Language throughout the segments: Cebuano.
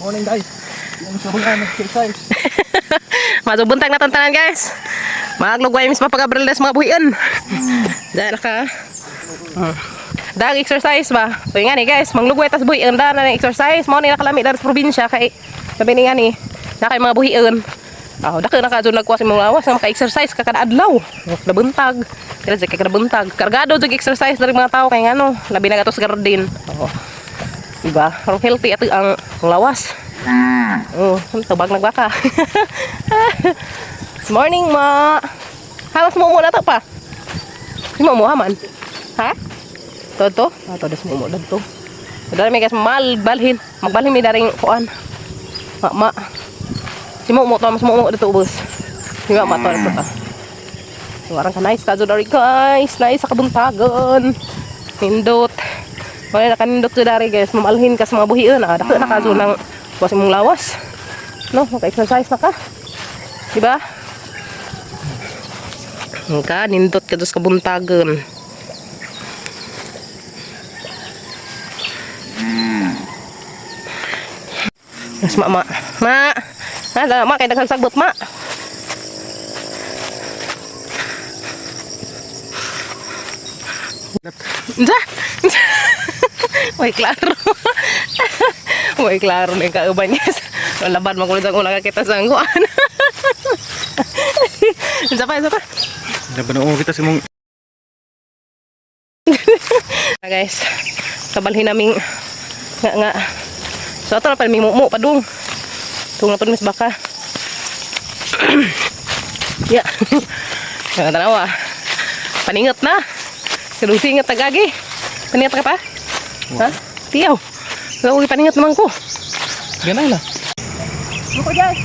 Morning, guys. Yung sa mga nag-exercise. Mazubuntag na tantanan, guys. Maglugway mis mapagabril des mga buhian. Dahil ka. Dag exercise ba? So nga ni, guys, manglugway tas buhian da na exercise. Mao ni nakalami dar sa probinsya kay sabi ni nga ni na kay mga buhian. Oh, dako na ka dyan nagkuha sa imong lawas nga maka-exercise ka kada adlaw. Oh, nabuntag. Kaya jud kay kada buntag. Kargado jud exercise dari mga tao kay ngano, labi na gato sa garden. Oh. Diba? Pero healthy ato ang lawas. Oh, tubag nagbaka. Morning, ma. Halos mo muna to pa. Di mo mo man. Ha? To to? Ah, to des mo mo to. Dari may guys mal balhin. Magbalhin mi daring kuan. Ma ma. Si mo mo to mas mo mo dito ubos. Si ma ma to dito ta. So, arang ka nice ka dari, guys. Nice sa kabuntagon. Nindot. Wala na kanindot jud dari, guys. Mamalhin ka sa mga buhion. Ah, dako na ka jud ng kuwas imong lawas. No, maka-exercise na ka. Di ba? Ka, nindot ka sa kabuntagon. Mas ma ma. Ma. Ma, ma kay daghang sagbot, ma. Unsa? Way klaro. Way klaro na yung kauban niya. Laban mo kung una kakita sa angguan. Unsa pa, unsa pa? Laban na kita sa mong Ah, guys, kabalhin naming nga nga. So ato na pa mi mumo padung. Tung na pud mis baka. Ya. Nga tanawa. Paningot na. Kadung singat tagagi. Paningot ka pa? Ha? Tiyaw. Wala ko paningot naman ko. Ganay lah. Muko guys.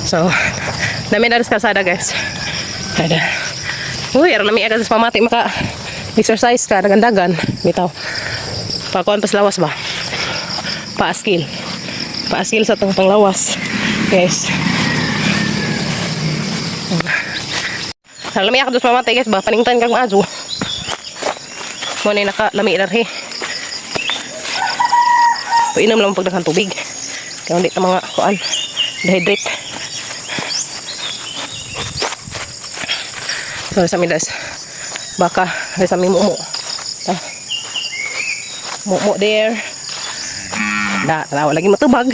So, namin na sa kalsada, guys. Kada. Uy, aron nami agad sa pamati maka exercise ka dagan-dagan bitaw. Pakuan pas lawas ba? Pa-skill. Pa-skill sa tong panglawas. Guys. Lami ako sa pamati, guys, ba paningtan kag maazo. Mo ni naka lami darhi. Painom lang pagdaghang tubig. Kaya hindi ta mga kuan dehydrate. So sa midas baka sa mi mumo. Ah. Mumo there. Da, tanawa lagi matubag.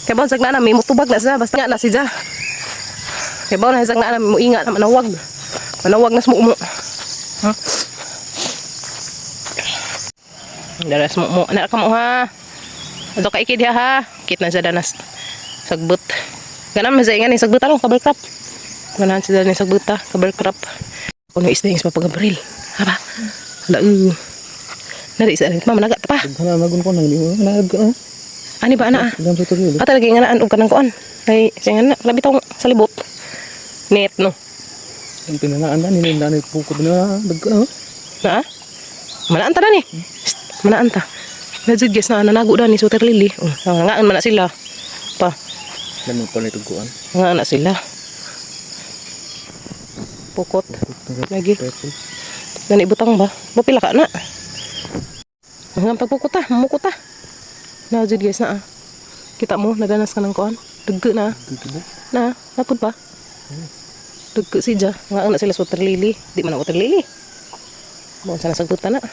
Kay baon sag na may mutubag na siya basta nga na siya. Kay baon na sag na mo ingat na manawag. Manawag na sa mumo. Ha? Daras mumo. Na ka mo ha. Ato ka ikid ha. Kit na siya danas sagbot. Ganam sa ingan ni sagbot ano cover crop. Ganahan sila ni sagbot ta cover crop. Kuno isda yung sa pagabril. Ha ba? Hala. Nari sa mama naga ta pa. Daghan na nagun ko nang nag ah. Ani ba ana ah? Daghan sa tuloy. Ah, talaga nga naan og kanang kuan. Kay siya nga na labi tong sa libot. Net no. Ang pinanaan na ni nani pukod na daghan. Na? Ah? Manaan ta na ni. Shh, manaan ta. Najud guys na nanago da ni Suter Lily. Oh, ngangaan man na sila. Pa, Lamang pa nito kuan. ngangaan na sila. Pukot. Lagi. Nani butang ba? Bapila ka na. Hanggang pagpukot ta, mumukot ta. Najud guys na ah. Kita mo, naganas ka ng kuan. Duggo na. Na, napod pa. Duggo si Ja. Nga na sila sa water lily. Di man ang water lily. Buon sana sagbutan na.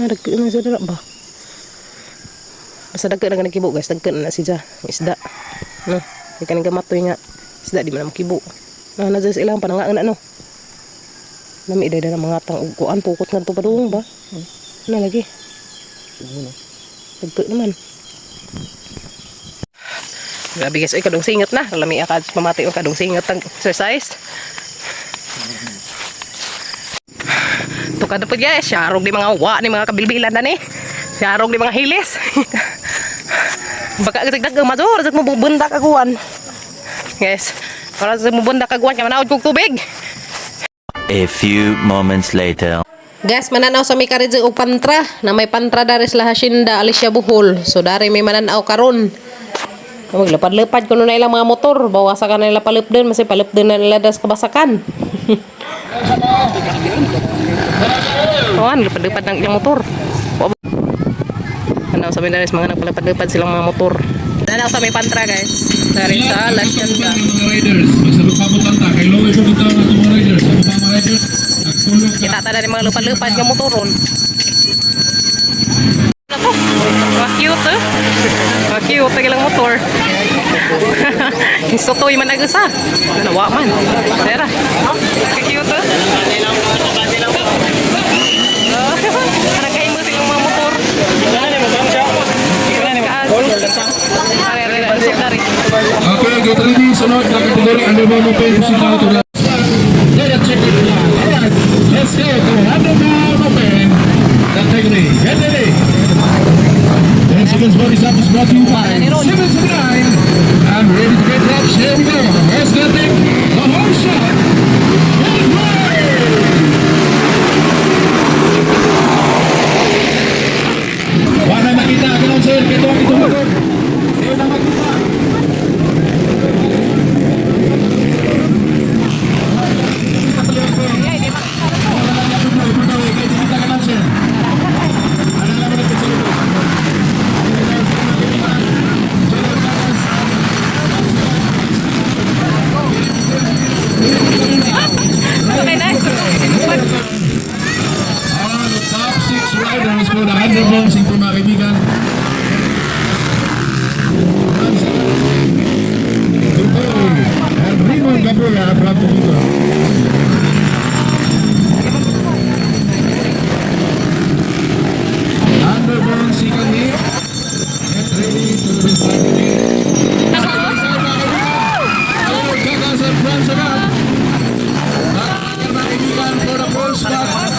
Na, duggo na siya dala ba? Basta dagko na kibo, guys. Dagko na na si Ja. Ang isda. No, di ka nang gamatoy nga. Isda di man na makibo. Na, na sa ilang panangaan na no. Nami iday na mga tang kuan pukot nga to padung ba? Na lagi. Dagko naman. Grabe guys, ay kadong singot na. Lami ka pamati og kadong singot ang exercise. Tukad na po guys, syarog ni mga wa ni mga kabilbilan na ni. Syarog ni mga hilis. Baka agad dag major, mo bubundak aguan. Guys, para sa mubundak aguan kay manaod kog tubig. A few moments later. Guys, mananaw sa may karidzi og pantra na may pantra dari sa Hacienda Alicia, Bohol. So dari may mananaw karon. Maglapad-lapad kuno na ilang mga motor, bawasa ka na nila palipdon, masay palipdon na nila das kabasakan. Awan, lapad-lapad ng ilang motor. Ano sa may mga nagpalapad-lapad silang mga motor. Nanaw sa may pantra, guys. Dari sa La Hacienda. Mga riders, magsalupabot ta kay Lowe po bitaw ang atong mga riders. Ang mga riders, nagtulog ka. Kita ta na mga lupad-lupad nga motoron. Ako, mga cute eh. Mga cute ang ilang motor. Sutoy man nag-usa. Nanawa man. Tera. Ka-cute eh. Oh, Nagkaimo silang mga motor. Are, are, are, are. Okay, get ready. Sunod na category, underbone open. Pusita ko to. Let us check it out. Alright, let's go to underbone open category. Get ready. 10 seconds body stop is brought to you by 779. I'm ready to get laps. Here we go. Let's go take the whole shot. One way. Wala makita, announcer. Ito ang itong motor. Hindi na makita. Okay na. The top six riders for the underbone ito, mga kaibigan. And Raymond Gabriela from Tubito. Underbone second heat. Get ready to the second heat. Side by side, mga kaibigan. Gerald Gagas and Franz Sagat. Mga kaibigan, for the first spot.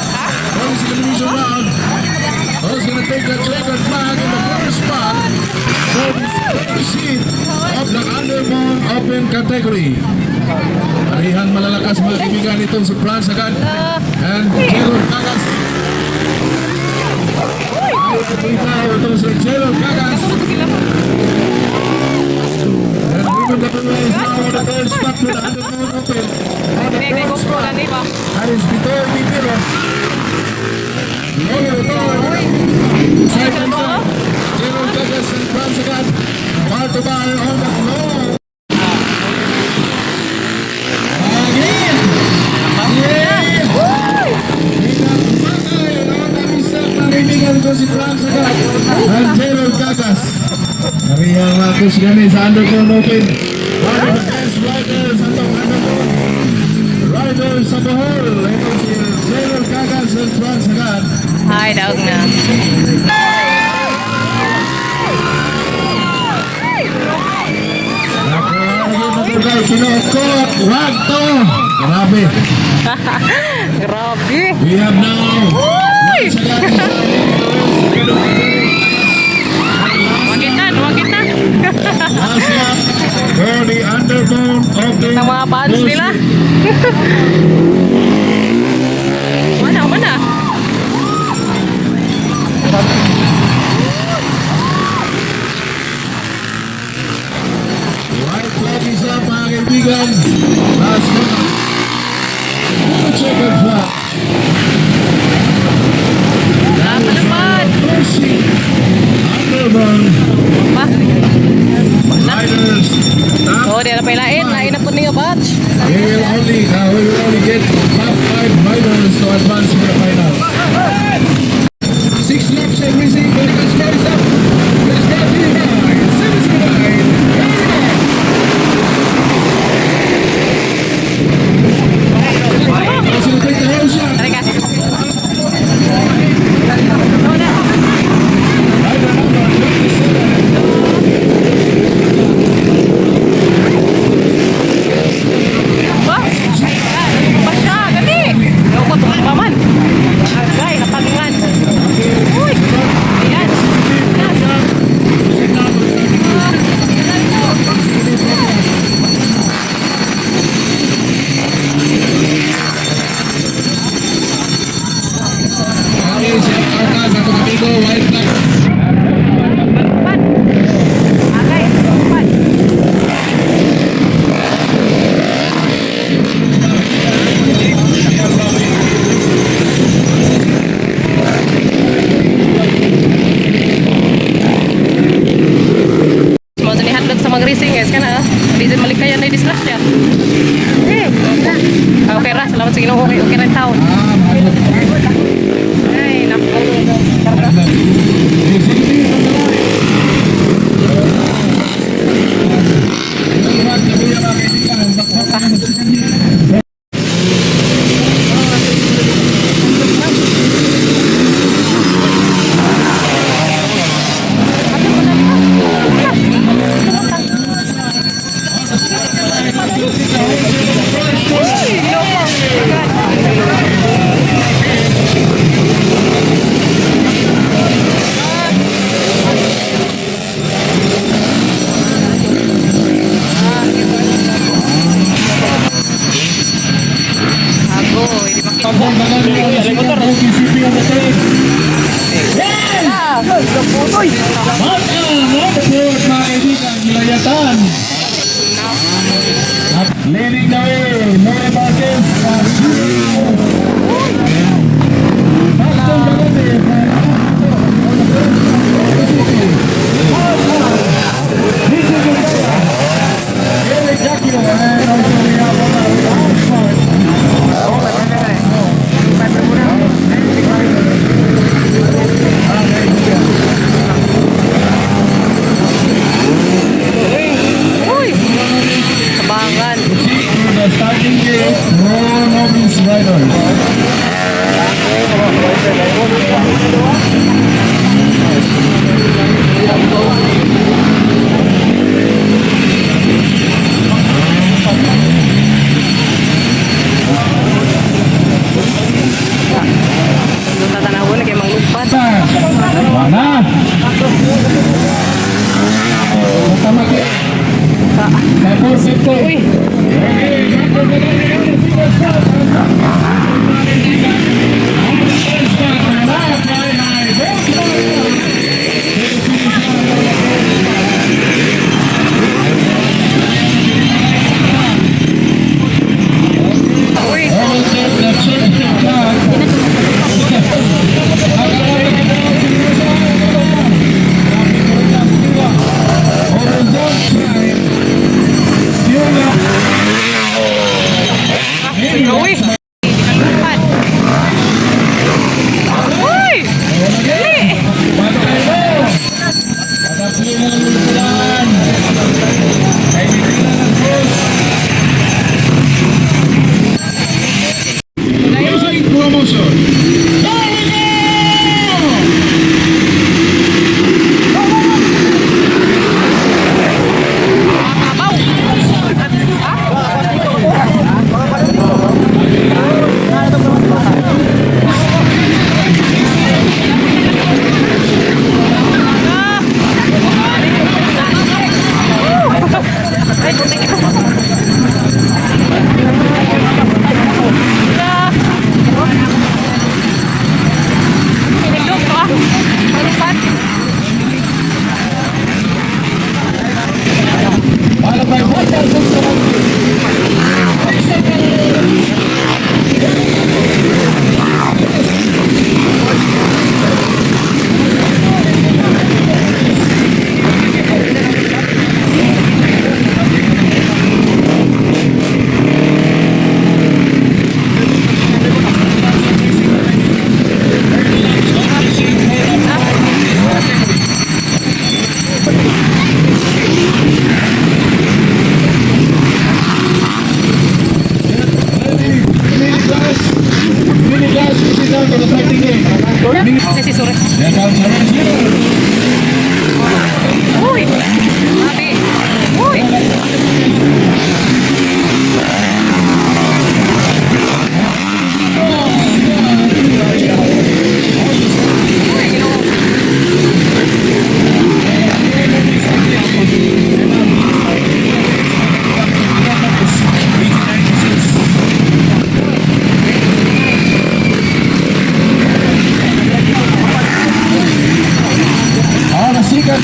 For the second division round. Who's gonna take the checkered flag in the first spot for the first heat of the underbone open category? Parehang malalakas, mga kaibigan, itong si Franz Sagan and Gerald Gagas. Itong si Gerald Gagas. And Ruben Gabriel is now on the third spot for the underbone open. On the third spot, that is Vitoy Vivero. Side by side, Gerald Gagas and Franz Sagan. Bar to bar on the floor. Again! Yeah! Pinapatay ang kamisa ng kaibigan ko si Franz Sagan and Gerald Gagas. Maria Marcos gani sa Underbone Open. One of the best riders atong Underbone. Riders sa Bohol. Ito si Gerald Gagas and Franz Sagan. Hi, daog na. Kinokot, wag to! Grabe. Grabe. We have now. Uy! Wagitan, wagitan. Last lap for the underbone of the Ang mga fans nila. Mana, mana. White flag is up, mga kaibigan. Last lap. The checkered flag. That is Naman. our first heat. Underbone Pa. riders. Top Oh, di na pa ilain. Lain na po niyo batch. We will only get top five riders to advance to the final. Six laps and racing, but let's rise up. Let's go to nine, 7, 7, 9. Here we go. Let's go take the whole shot. Tara ka. Rider number 27. Ba? Pa siya, gani. Ewan ko, tumakba man. Agay, napagingan. Uy! Ayan. Guys, kana. Di dyan malikayan na disgrasya. Ah, okay ra, salamat sa Ginoo. Okay, okay ra taon. Ay, naku. Agoy, di makita. Leading the way, Mary Marquez. Boston Bagate. Eric Jacquio, and also we have on our outside. Uy! Sabangan. To the starting gate, no novice riders. Doon tatanawon kay manglupad. Mana? Matamaki. Tapos ito. Uy! Uy! Uy! Manglupad. Uy! Dali! Music promotion. Ay, putik. Pinigdog to ah. Manglupad. Followed by Walter Bustamante. Mini class. Mini class, this is down to the starting gate. Mini. Kasi sorry. Here comes the race leader. Uy! Abi! Uy! Uy, Ginoo. On the second.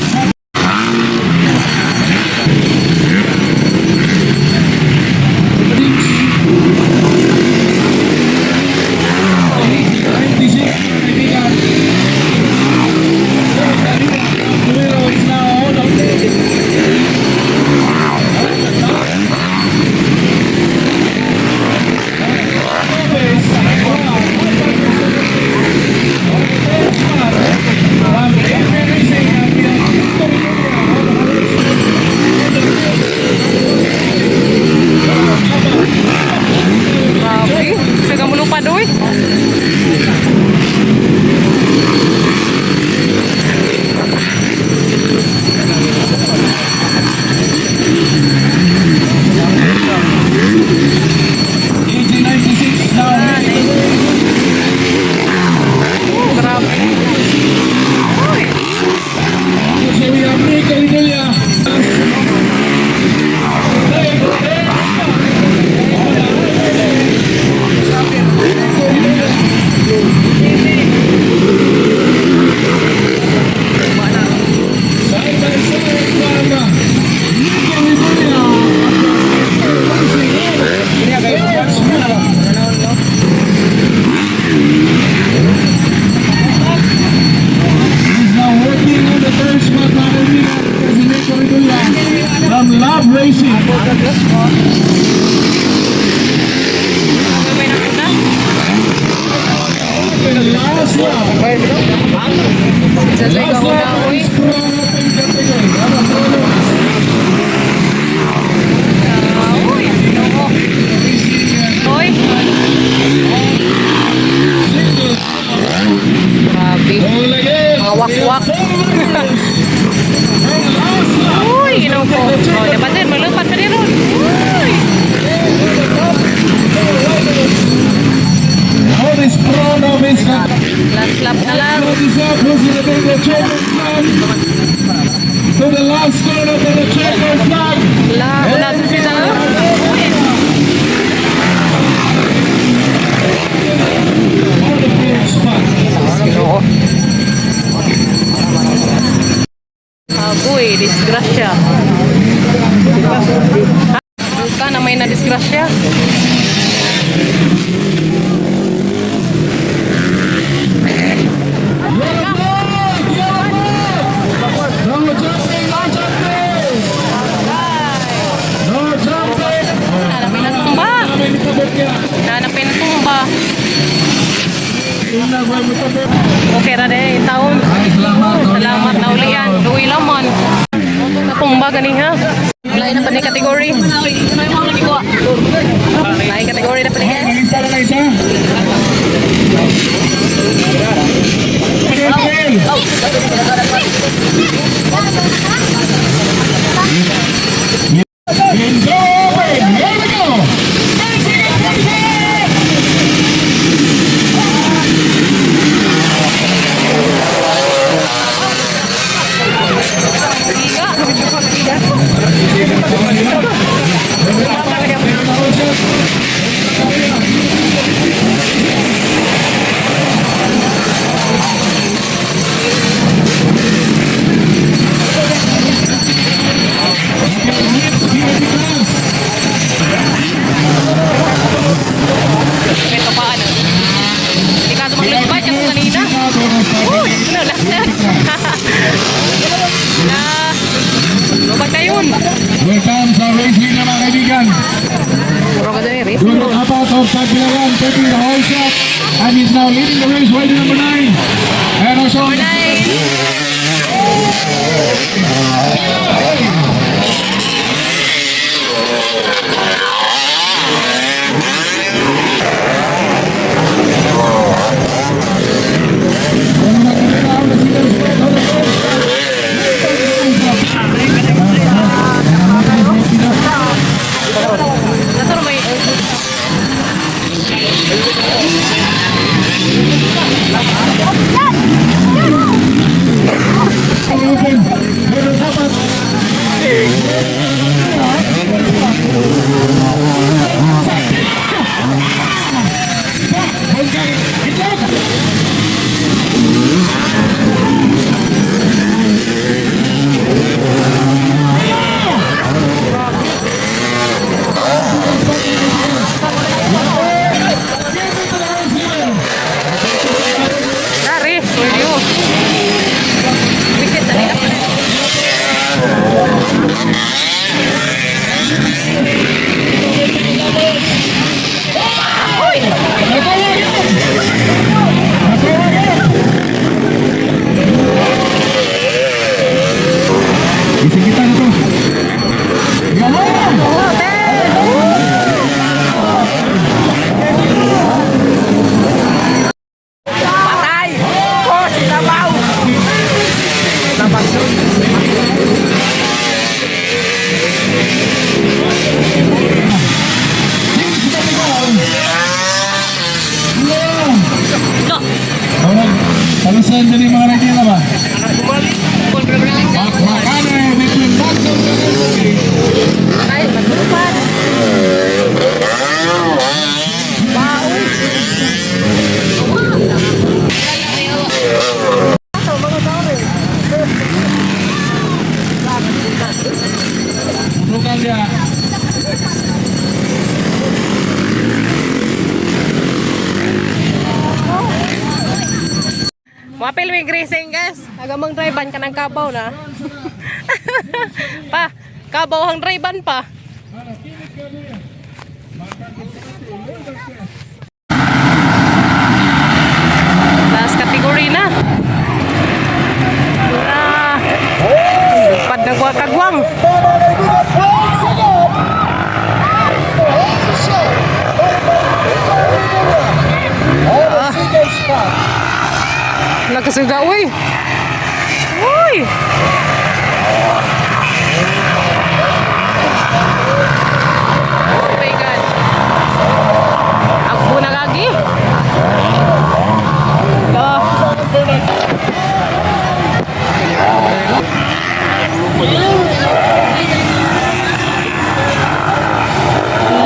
Love Racing. May nakuna. Last lap. Sasay Last ko lap na, uy. is Pro Open category. Ano, Pro Uy, oo. Uy. Grabe. Mga wakwak. Uy, ginoo ko. Oh, dapat din, maglupat pa din ron. Uy. Otis Pro Novice. Last lap na lang. Otis up, pushing the big checker flag. To the last corner to the checker flag. La, wala sa sila. Uy. On the fourth spot. Ginoo. Agoy, disgrasya. Ka na may na-disgrasya. Yellow flag! Yellow flag! No jumping! No jumping! No jumping! Na may natumba. Namin itabot niya. Na may natumba. Una, güey, mucho Okay ra de taon. Ay, salamat. Salamat na ulian. Luwi lamon. Natumba gani ha. Lain na pa ni category. Lain category na pa ni guys. Isa na lang isa. Okay, okay. In go open. Here we go. 10 seconds, 10 seconds. Giga. Ito pa ano. Hindi ka maglupad kasi kanina. Uy, ano last na. Na. Lupad na yun. Welcome sa race leader, mga kaibigan. Puro ka dyan, race. Bruno Apat of Tagbilaran taking the whole shot and he's now leading the race, rider number 9. And also, 9. Nasa may. Open, Bruno Apat. Dari, studio. Wicked sa nila. Uy! Gising kita na to. Yan! Patay! Oh, si Tabaw! No. Tawag, talusan dyan yung mga nakikita ba? Makane between Maxon and Elsie. Ay, maglupad. Baoy. Bukan dia. Mapil may greasing guys. Agamang drive ban ka ng kabaw na. Pa, Kabaw hang drive pa. Last category na. Ah. Lupad na kagwang. Nakasuga, uy. Uy. Oh my God. Ako na lagi. Oh.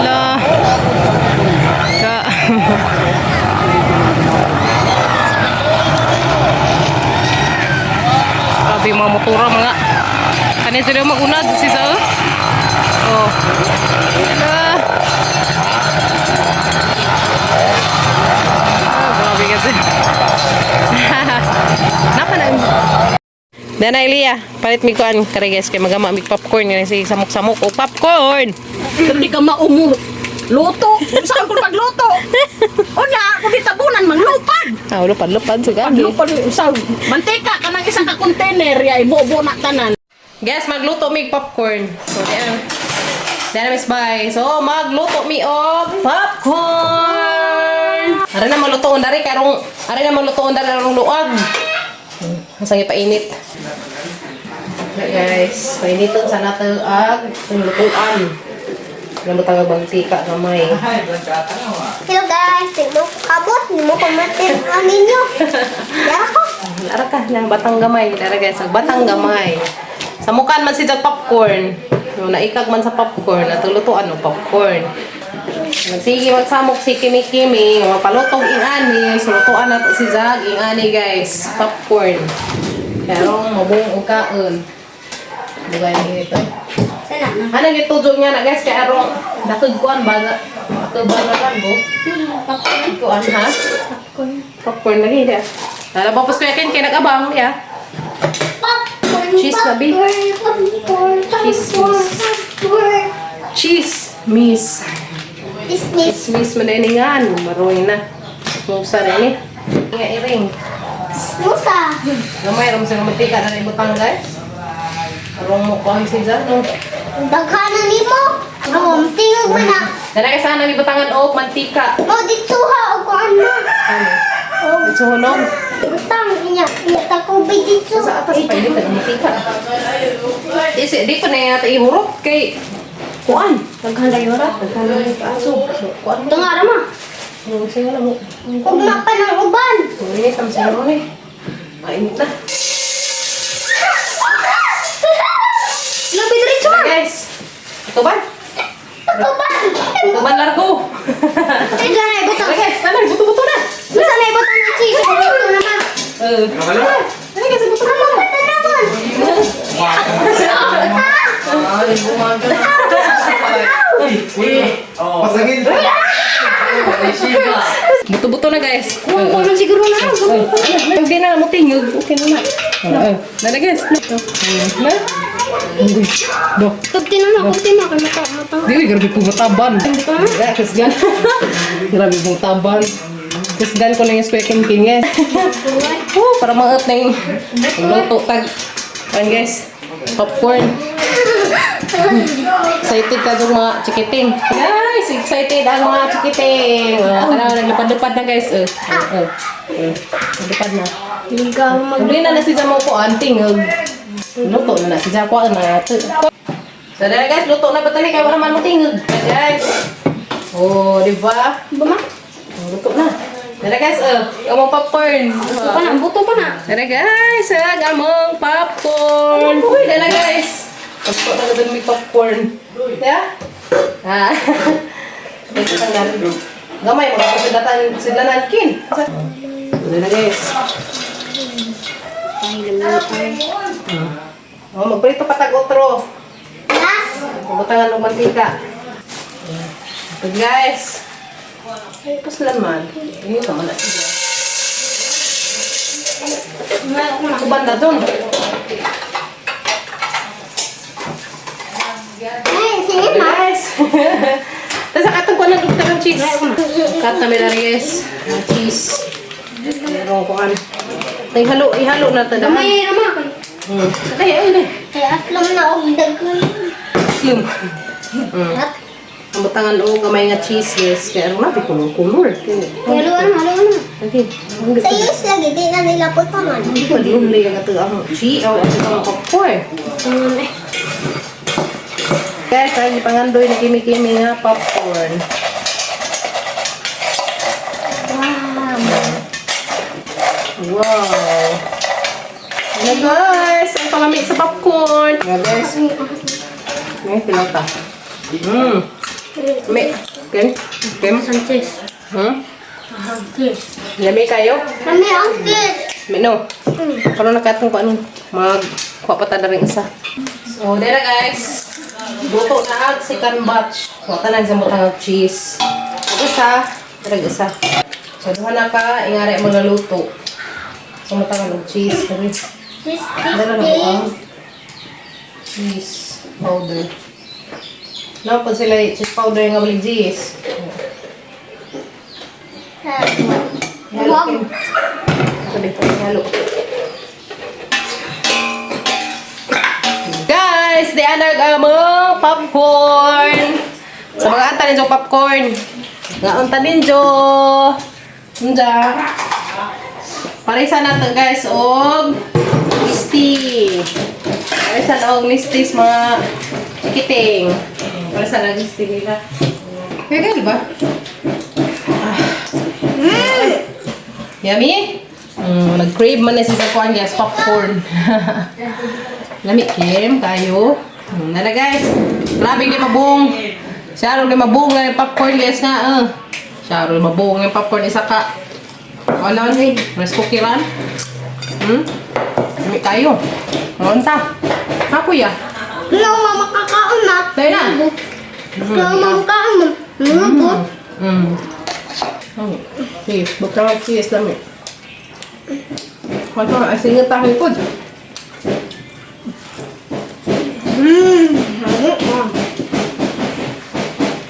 La. Ka. Grabe yung mga motora mga. Kanin sila magunad si sa. Oh. Ah. Ah, grabe kasi. Napa na. Dana Elia, palit mi kuan kare guys kay magama mig popcorn nga si samok-samok o popcorn. Pero di ka maumu. Luto. Saan ko pagluto? Una, kung di tabunan, manglupad. Ah, lupad-lupad sa gagi. Paglupad, sa mantika ka ng isang ka container, ya, ibubo na tanan. Guys, magluto mig popcorn. So, diyan. Diyan Miss Bay. So, magluto mi og popcorn. Are na malutoon dari karong are na malutoon dari karong luag. Asang ipainit. Okay, guys, painiton sa nato ag itong lutuan. Lamot ang mantika gamay. Hello guys, di mo kabot, di mo kumatin ang ninyo. Yara ko. Ara ka ng batang gamay. Ara guys, ang batang gamay. Sa mukhaan man si Jag popcorn. No, naikag man sa popcorn at lutuan no popcorn. Sige magsamok si Kimi Kimi, mapalutong ingani, so lutuan nato si Jag ingani guys, popcorn. Pero mabung og kaon. Bugay ni ito. Sana na. Ano yung tudyo niya na guys kay arong dakog kuan ba na dakog ba na kan go? Popcorn. Kuan ha? Popcorn. Popcorn lagi dia. Lalabang pas kuya Ken kay nag-abang ya. Popcorn. Cheese na, B. Popcorn. Cheese, Popcorn. Popcorn. Cheese, miss. Dismiss. Miss maneningan, maroy na. Musa na ni. Nga iring. Musa. Gamay rom sa mantika na ibutang guys. Arong mo kuan si Zano. Daghanan nimo. Rom, tingog man na. Dala kay sana ibutangan og mantika. Mo ditsuha og kuan mo. Ano? Og Itsuhunog. butang inya, inya takubi ditsu. Sa atas painit ang mantika. Isi di ko na yata ihurot kay kuan. Daghan dayo ra. Daghan na yung aso. So, kuan. Tunga ra ma. Ang sige na mo. Ugma pa ng uban. Mainit ang siguro ni. Mainit na. Labi diretso ma. Guys, ito ba? Takuban. Ito ba largo? Ito na ibutang. Okay guys, tama, buto-buto na. Musa na ibutang ng cheese. Ito naman. Ano guys, buto na. Tanawon. Buto-buto na guys. Kuno siguro na. Hindi na mo tingog. Okay na na. Nana guys. Na. Do. Kunti na na, kunti na kay mata mata. Di uy, grabe po mataban. Kasgan. Grabe po taban. Kasgan ko na yung square king king guys. Oh, para maot na yung luto tag. Ayan guys, popcorn. Excited ka yung mga chikiting. Guys, excited ang mga chikiting. Oh, tara, naglupad-lupad na guys. Oh, oh, oh. Naglupad na. Ligaw mag Hindi na na si Jamo ko anting. Luto na na si Jamo na. So, dahil guys, luto na ba tani? Kaya wala man mo tingog. Guys. Oh, di ba? Bama. Oh, luto na. Dahil guys, oh, among popcorn. Buto pa na, buto pa na. Dahil guys, ah, among popcorn. Uy, dahil guys. Luto na doon may popcorn. Yeah? Ah. Ito na. Gamay, mga kasidatan sila nankin. Dahil guys. Ay, naman. Oh, magprito patag otro. Last. Butangan ng mantika. Ito guys. Ay, paslan man. Ini sama na siya. Ako banda dun. cheese. Cut na mi guys. Ang cheese. Meron ko an. Tay halo, ihalo na ta daan. May rama ko. Ay, ay, ay. Kaya aslom na og daghan. Slim. Ang butangan og gamay nga cheese guys. Kaya aron natin kulor kulor. Haluan, haluan. Okay. Sa use lagi di na nila putangan. Hindi ko di uli ang ato ang cheese o ang popcorn. Guys, ay gipangandoy na kimi-kimi nga popcorn. Wow. Wow! Ano guys, ang palami sa popcorn. Ano guys? May pilota. May, Kim? Kim? Sanchez. Hmm? Sanchez. Lami kayo? Kami ang kiss. May no. Karon na katong kuan mag kuha pa ta na rin isa. So, dere guys. Luto na ang second batch. Kuha ta na sa butang og cheese. Ug isa, dere isa. So, duha na ka ingare mo naluto. So, butang og cheese. Dere. Cheese, Dala cheese, na ko ang cheese. cheese powder. No, pag sila cheese powder nga balik cheese. Halo. Wow. Sabi ko, halo. Guys, di anag ang mga popcorn. Sa mga anta ninyo popcorn. Nga unta ninyo. Unja. Parisa nato guys og misti. Parisa na og mistis mga chikiting. Parisa na misti nila. Kaya ganun ba? Yummy? Nag-crave man na si sa kuan guys, popcorn. Lami Kim, kayo. Nala guys. Grabe di mabung. Siya di mabung na yung popcorn guys nga. Siya ro mabung yung popcorn isa ka. Ano ni? Rice cookie ran? Lami kayo. Ano ta? Ha kuya? No, mama kakaon na. Tayo na. No, mama kakaon na. Ano Sige, bukang cheese lami. Wala, ay singat tayo po.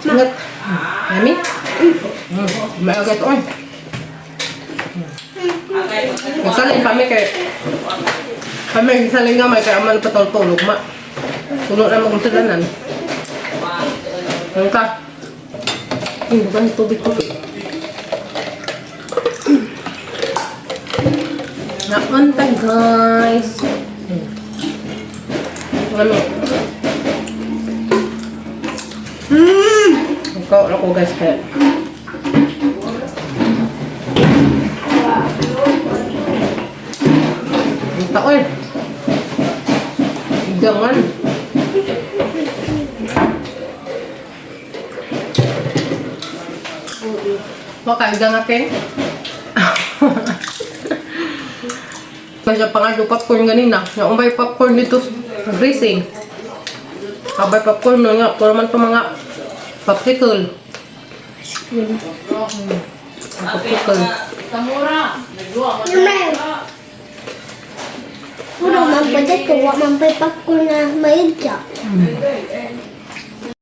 Ingat. Yummy? May agad oy. Magsalin kami kay kami salin nga may kay aman patulog ma. Tulog na magtulanan. Ano ka? Ay, bukan tubig ko. Naunta guys. Ano? Ikaw ako guys kaya. Ang taoy. Igangan. Waka igang akin. Kasi pangalo popcorn ganina. Naumbay popcorn dito sa racing. Abay popcorn no nga. Puro man pa mga popsicle. Popsicle. Yummy. Puro man pa dito, wa man pa popcorn na maidya.